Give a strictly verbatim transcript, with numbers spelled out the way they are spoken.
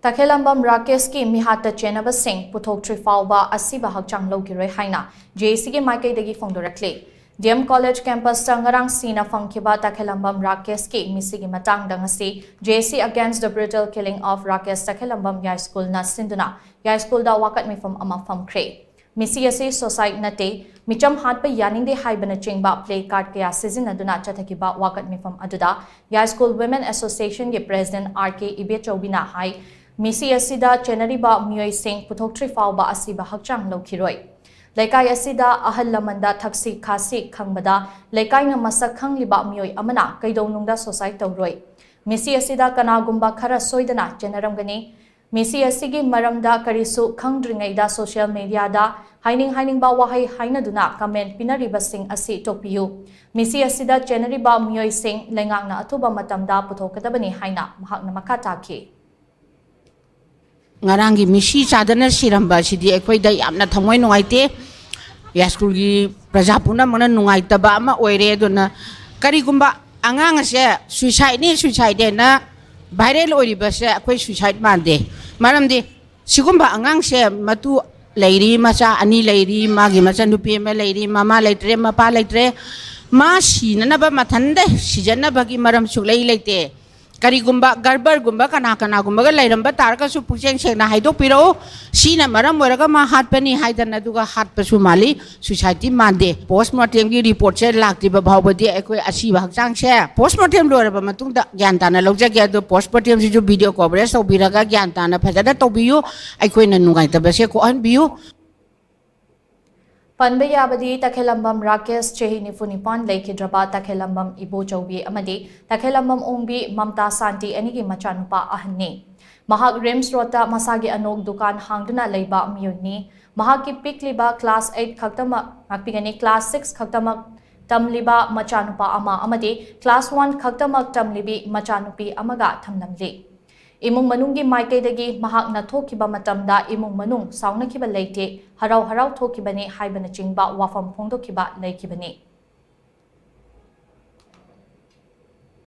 ꯇꯈꯦꯂꯝꯕꯝ ꯔꯥꯀꯦꯁꯀꯤ ꯃꯤꯍꯥꯠꯇ ꯆꯦꯟꯅꯕꯁꯤꯡ ꯄꯨꯊꯣꯛꯇ꯭ꯔꯤ ꯐꯥꯎꯕ ꯑꯁꯤꯕ ꯍꯛꯆꯥꯡ ꯂꯧꯈꯤꯔꯣꯏ ꯍꯥꯏꯅ ꯖꯦ ꯑꯦ ꯁꯤꯒꯤ ꯃꯥꯏꯀꯩꯗꯒꯤ ꯐꯣꯡꯗꯣꯔꯛꯂꯤ꯫ ꯗꯤ ꯑꯦꯝ ꯀꯣꯂꯦꯖ ꯀꯦꯝꯄꯁꯇ ꯉꯔꯥꯡ ꯁꯤꯅ ꯐꯪꯈꯤꯕ ꯇꯈꯦꯂꯝꯕꯝ ꯔꯥꯀꯦꯁꯀꯤ ꯃꯤꯁꯤꯒꯤ ꯃꯇꯥꯡꯗ ꯉꯁꯤ J A C Against the Brutal Killing of Rakesh ꯇꯈꯦꯂꯝꯕꯝ ꯌꯥꯏꯁ꯭ꯀꯨꯜꯅ ꯁꯤꯟꯗꯨꯅ ꯌꯥꯏꯁ꯭ꯀꯨꯜꯗ ꯋꯥꯀꯠ ꯃꯤꯐꯝ ꯑꯃ ꯐꯝꯈ꯭ꯔꯦ꯫ ꯃꯤꯁꯤ ꯑꯁꯤ suicide ꯅꯠꯇꯦ, ꯃꯤꯆꯝ ꯍꯥꯠꯄ ꯌꯥꯅꯤꯡꯗꯦ ꯍꯥꯏꯕꯅꯆꯤꯡꯕ play card ꯀꯌꯥ ꯁꯤꯖꯤꯟꯅꯗꯨꯅ ꯆꯠꯊꯈꯤꯕ ꯋꯥꯀꯠ ꯃꯤꯐꯝ ꯑꯗꯨꯗ ꯌꯥꯏꯁ꯭ꯀꯨꯜ Women Association ꯒꯤ President R K ꯏꯕꯦꯆꯧꯕꯤꯅ ꯍꯥꯏ, ꯃꯤꯁꯤ ꯑꯁꯤꯗ ꯆꯦꯟꯅꯔꯤꯕ ꯃꯤꯑꯣꯏꯁꯤꯡ ꯄꯨꯊꯣꯛꯇ꯭ꯔꯤ ꯐꯥꯎꯕ ꯑꯁꯤꯕ ꯍꯛꯆꯥꯡ ꯂꯧꯈꯤꯔꯣꯏ꯫ ꯂꯩꯀꯥꯏ ꯑꯁꯤꯗ ꯑꯍꯜ ꯂꯃꯟꯗ ꯊꯛꯁꯤ ꯈꯥꯁꯤ ꯈꯪꯕꯗ ꯂꯩꯀꯥꯏꯅ ꯃꯁꯛ ꯈꯪꯂꯤꯕ ꯃꯤꯑꯣꯏ ꯑꯃꯅ ꯀꯩꯗꯧꯅꯨꯡꯗ suicide ꯇꯧꯔꯣꯏ꯫ ꯃꯤꯁꯤ ꯑꯁꯤꯗ ꯀꯅꯥꯒꯨꯝꯕ ꯈꯔ ꯁꯣꯏꯗꯅ ꯆꯦꯟꯅꯔꯝꯒꯅꯤ꯫ ꯃꯤꯁꯤ ꯑꯁꯤꯒꯤ ꯃꯔꯝꯗ ꯀꯔꯤꯁꯨ ꯈꯪꯗ꯭ꯔꯤꯉꯩꯗ social media ꯗ ꯍꯥꯏꯅꯤꯡ ꯍꯥꯏꯅꯤꯡꯕ ꯋꯥꯍꯩ ꯍꯥꯏꯅꯗꯨꯅ comment ꯄꯤꯅꯔꯤꯕꯁꯤꯡ ꯑꯁꯤ ꯇꯣꯛꯄꯤꯌꯨ꯫ ꯃꯤꯁꯤ ꯑꯁꯤꯗ ꯆꯦꯟꯅꯔꯤꯕ ꯃꯤꯑꯣꯏꯁꯤꯡ ꯂꯩꯉꯥꯛꯅ ꯑꯊꯨꯕ ꯃꯇꯝꯗ ꯄꯨꯊꯣꯛꯀꯗꯕꯅꯤ ꯍꯥꯏꯅ ꯃꯍꯥꯛꯅ ꯃꯈꯥ ꯇꯥꯈꯤ꯫ ꯉꯔꯥꯡꯒꯤ ꯃꯤꯁꯤ ꯆꯥꯗꯅ ꯁꯤꯔꯝꯕ ꯑꯁꯤꯗꯤ ꯑꯩꯈꯣꯏꯗ ꯌꯥꯝꯅ ꯊꯃꯣꯏ ꯅꯨꯡꯉꯥꯏꯇꯦ꯫ ꯌꯥꯏꯁ꯭ꯀꯨꯜꯒꯤ ꯄ꯭ꯔꯖꯥ ꯄꯨꯝꯅꯃꯛꯅ ꯅꯨꯡꯉꯥꯏꯇꯕ ꯑꯃ ꯑꯣꯏꯔꯦ꯫ ꯑꯗꯨꯅ ꯀꯔꯤꯒꯨꯝꯕ ꯑꯉꯥꯡ ꯑꯁꯦ suicide ꯅꯤ, suicide ꯅꯦꯅ viral ꯑꯣꯏꯔꯤꯕꯁꯦ ꯑꯩꯈꯣꯏ suicide ꯃꯥꯟꯗꯦ꯫ ꯃꯔꯝꯗꯤ ꯁꯤꯒꯨꯝꯕ ꯑꯉꯥꯡꯁꯦ ꯃꯇꯨ ꯂꯩꯔꯤ, ꯃꯆꯥ ꯑꯅꯤ ꯂꯩꯔꯤ, ꯃꯥꯒꯤ ꯃꯆꯟꯅꯨꯄꯤ ꯑꯃ ꯂꯩꯔꯤ, ꯃꯃꯥ ꯂꯩꯇ꯭ꯔꯦ, ꯃꯄꯥ ꯂꯩꯇ꯭ꯔꯦ꯫ ꯃꯥ ꯁꯤꯅꯅꯕ, ꯃꯊꯟꯇ ꯁꯤꯖꯅꯕꯒꯤ ꯃꯔꯝ ꯁꯨꯛꯂꯩ ꯂꯩꯇꯦ꯫ ꯀꯔꯤꯒꯨꯝꯕ ꯒꯔꯕꯔꯒꯨꯝꯕ ꯀꯅꯥ ꯀꯅꯥꯒꯨꯝꯕꯒ ꯂꯩꯔꯝꯕ ꯇꯥꯔꯒꯁꯨ ꯄꯨꯛꯆꯦꯡ ꯁꯦꯡꯅ ꯍꯥꯏꯗꯣꯛꯄꯤꯔꯛꯎ꯫ ꯁꯤꯅ ꯃꯔꯝ ꯑꯣꯏꯔꯒ ꯃꯥ ꯍꯥꯠꯄꯅꯤ ꯍꯥꯏꯗꯅ, ꯑꯗꯨꯒ ꯍꯥꯠꯄꯁꯨ ꯃꯥꯜꯂꯤ꯫ Suicide ꯇꯤ ꯃꯥꯟꯗꯦ꯫ Post mortem ꯒꯤ report ꯁꯦ ꯂꯥꯛꯇ꯭ꯔꯤꯕ ꯐꯥꯎꯕꯗꯤ ꯑꯩꯈꯣꯏ ꯑꯁꯤꯕ ꯍꯛꯆꯥꯡꯁꯦ post mortem ꯂꯣꯏꯔꯕ ꯃꯇꯨꯡꯗ ꯒ꯭ꯌꯥꯟ ꯇꯥꯅ ꯂꯧꯖꯒꯦ꯫ ꯑꯗꯣ post mortem ꯁꯤꯁꯨ video coverage ꯇꯧꯕꯤꯔꯒ ꯒ꯭ꯌꯥꯟ ꯇꯥꯅ ꯐꯖꯅ ꯇꯧꯕꯤꯌꯨ꯫ ꯑꯩꯈꯣꯏꯅ ꯅꯨꯡꯉꯥꯏꯇꯕꯁꯦ ꯀꯣꯛꯍꯟꯕꯤꯌꯨ꯫ ꯄꯟꯕ ꯌꯥꯕꯗꯤ ꯇꯈꯦꯂꯝꯕꯝ ꯔꯥꯀꯦꯁ ꯆꯍꯤ ꯅꯤꯐꯨ ꯅꯤꯄꯥꯟ ꯂꯩꯈꯤꯗ꯭ꯔꯕ ꯇꯈꯦꯂꯝꯕꯝ ꯏꯕꯣꯆꯧꯕꯤ ꯑꯃꯗꯤ ꯇꯈꯦꯂꯝꯕꯝ ꯑꯣꯡꯕꯤ ꯃꯝꯇꯥ ꯁꯥꯟꯇꯤ ꯑꯅꯤꯒꯤ ꯃꯆꯥꯅꯨꯄꯥ ꯑꯍꯟꯅꯤ꯫ ꯃꯍꯥꯛ ꯔꯤꯝꯁ ꯔꯣꯗꯇ ꯃꯁꯥꯒꯤ ꯑꯅꯣꯛ ꯗꯨꯀꯥꯟ ꯍꯥꯡꯗꯨꯅ ꯂꯩꯕ ꯃꯤꯑꯣꯏꯅꯤ꯫ ꯃꯍꯥꯛꯀꯤ ꯄꯤꯛꯂꯤꯕ class eight ꯈꯛꯇꯃꯛ, ꯉꯥꯛꯄꯤꯒꯅꯤ, class six ꯈꯛꯇꯃꯛ ꯇꯝꯂꯤꯕ ꯃꯆꯥꯅꯨꯄꯥ ꯑꯃ ꯑꯃꯗꯤ class one ꯈꯛꯇꯃꯛ ꯇꯝꯂꯤꯕꯤ ꯃꯆꯥꯅꯨꯄꯤ ꯑꯃꯒ ꯊꯝꯂꯝꯂꯤ꯫ ꯏꯃꯨꯡ ꯃꯅꯨꯡꯒꯤ ꯃꯥꯏꯀꯩꯗꯒꯤ ꯃꯍꯥꯛꯅ ꯊꯣꯛꯈꯤꯕ ꯃꯇꯝꯗ ꯏꯃꯨꯡ ꯃꯅꯨꯡ ꯁꯥꯎꯅꯈꯤꯕ ꯂꯩꯇꯦ, ꯍꯔꯥꯎ ꯍꯔꯥꯎ ꯊꯣꯛꯈꯤꯕꯅꯤ ꯍꯥꯏꯕꯅꯆꯤꯡꯕ ꯋꯥꯐꯝ ꯐꯣꯡꯗꯣꯛꯈꯤꯕ ꯂꯩꯈꯤꯕꯅꯤ꯫